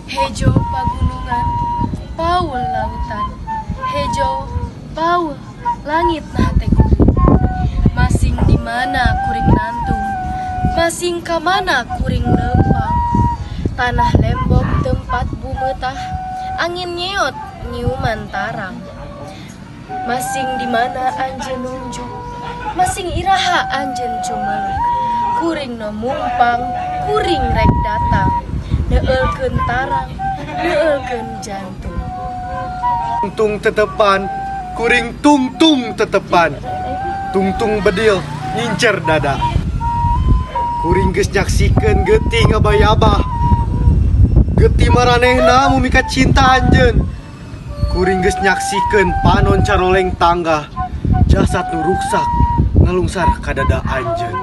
Hejo pagunungan, paul lautan. Hejo, paul, langit na hate kuring. Masing di mana kuring nangtung, masing ka mana kuring leumpang. Tanah lembok tempat bumeutah, angin nyeot nyiuman tarang. Masing di mana anjeun nunjuk, masing iraha anjeun cumeuleuh. Kuring nu mumpang, kuring rek datang. Neueulkeun tarang, neueulkeun jantung. Tungtung tetepan, kuring tungtung tetepan. Tungtung bedil ngincer dada. Kuring geus nyaksikeun getih ngabayabah. Getih maranehna mumika cinta anjeun. Kuring geus nyaksikeun panon caroleng tangga. Jasad nu ruksak ngalungsar ka dada anjeun.